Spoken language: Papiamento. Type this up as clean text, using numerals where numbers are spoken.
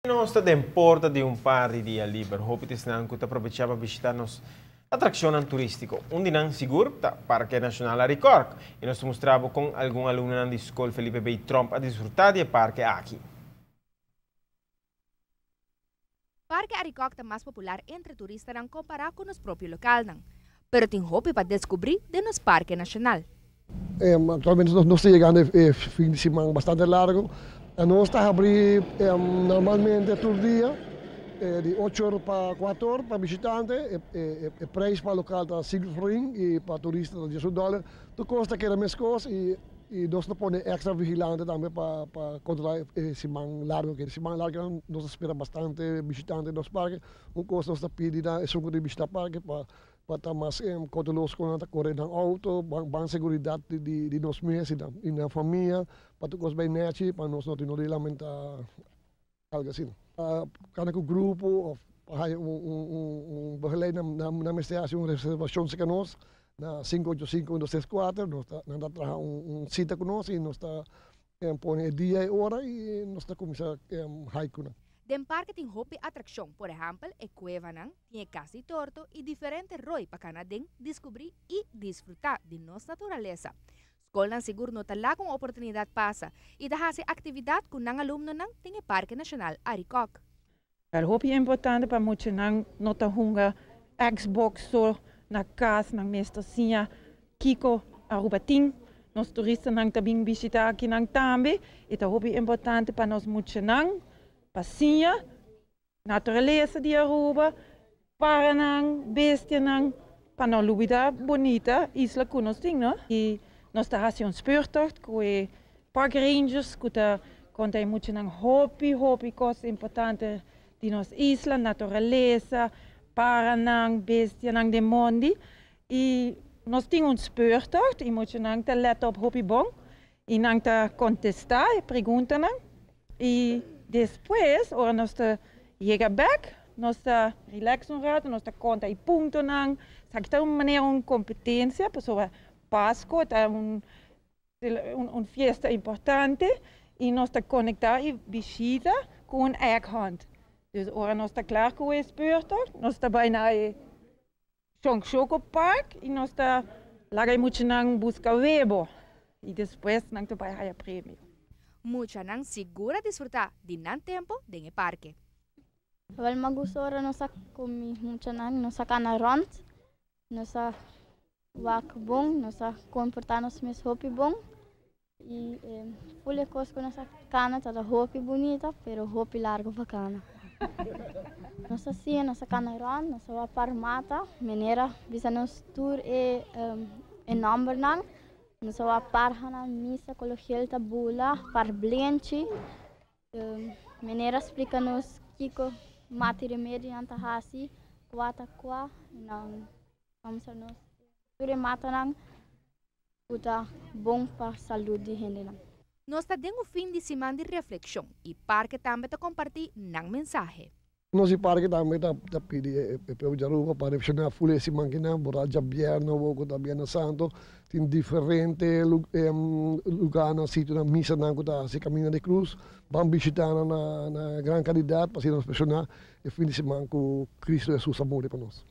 Nos ta den porta di un par di dia liber. Hopi ta esnan ku ta probechá pa bishitá nos atrakshonnan turístiko. Un di nan sigur ta Parke Nashonal Arikòrk. I nos ta mustra bo kon algun alumnonan di Skol Felipe B. Tromp a disfrutá di e parke aki. Parke Arikòk ta mas popular entre turistanan kompará ku nos propio lokalnan. Pero tin hopi pa deskubrí den nos parke nashonal. Aktualmente nos ta yegando e fin di siman bastante largo. Nos ta habrí normalmente tur dia di ocho or pa kuater or pa bishitante. E preis pa lokal ta sinku florin i pa turista ta diesun dòler. Tur kos ta keda meskos i nos ta pone èkstra vigilante tambe pa kontrolá e siman largo aki. E siman largo aki nos ta spera bastante bishitante den nos parke. Un kos nos ta pidi na esun ku ta bishitá parke pa Pa ta mas kouteloso ku nan ta kore nan outo, ban seguridat di nos mes i nan famia, pa tur kos bai nèchi, pa nos no tin no di lamentá algu asina. Pa kana ku grupo òf pa haña un begeleid nan mester hasi un reservashon serka nos na sinku ocho sinku un dos tres kuater, nos ta nan ta traha un sita ku nos i nos ta pone e dia e ora i nos ta kuminsá hike ku nan. Den parke tin hopi atrakshon, por ehèmpel e kuevanan, Tin e kas di torto i diferente roi pa kana den, diskubrí i disfrutá di nos naturalesa. Skolnan sigur no ta laga un oportunidat pasa i ta hasi aktividat ku nan alumnonan den e Parke Nashonal Arikok. Ta hopi importante pa muchanan no ta hunga Xbox so na kas, nan mes ta siña kiko Aruba tin. Nos turistanan ta bin bishita akinan tambe i ta hopi importante pa nos muchanan pa siña Naturalesa di Aruba, paranan, bestianan, pa no lubida bunita isla cu nos tin, no? Y nos ta haci un speurtocht cu e park rangers cu ta conta e muchanan hopi, hopi cos importante di nos isla, naturalesa, paranan, bestianan den mondi. Y nos tin un speurtocht y muchanan ta let op hopi bon y nan ta contesta e preguntanan. Y despues ora nos ta yega bek, nos ta relax un rato, nos ta conta e puntonan. Esaki ta un manera un competencia pasobra Pasco ta un un fiesta importante y nos ta conecta e bishita cu un egg hunt. Dus ora nos ta klaar cu e speurtocht, nos ta bay na e Shonk Park y nos ta laga e muchanan busca webo y despues nan ta bay haya premio. Muchanan sigur a disfruta di nan tempo den e parke. Wel m'a gusta ora nos a cu mi muchanan, nos a cana rond, nos a wak bon, nos a comporta nos mes hopi bon y ful e cos cu nos a cana tabata hopi bunita pero hopi largo pa cana. Nos a siña, nos a cana rond, nos a wak par mata, manera bisa nos tur e e nombernan, nos a wak parhanan, misa, colo gel ta bula, par blenchi, manera splica nos kico mata y remedionan ta haci, cua ta cua, nan a mustra nos tur e matanan. Ku ta bon pa salud di hendenan. Nos ta den un fin di siman di reflekshon i parke tambe ta kompartí nan mensahe. Nos di parke tambe ta pidi e pueblo di Aruba pa reflekshoná ful e siman kinan, por ta djabièrnè awor ku ta Bièrnè Santo, tin diferente lugarnan, sitionan, misanan ku ta hasi Kaminda di Krus. Ban bishitá nan na gran kalidat pa asina nos reflekshoná e fin di siman ku Kristu Hesus a muri pa nos.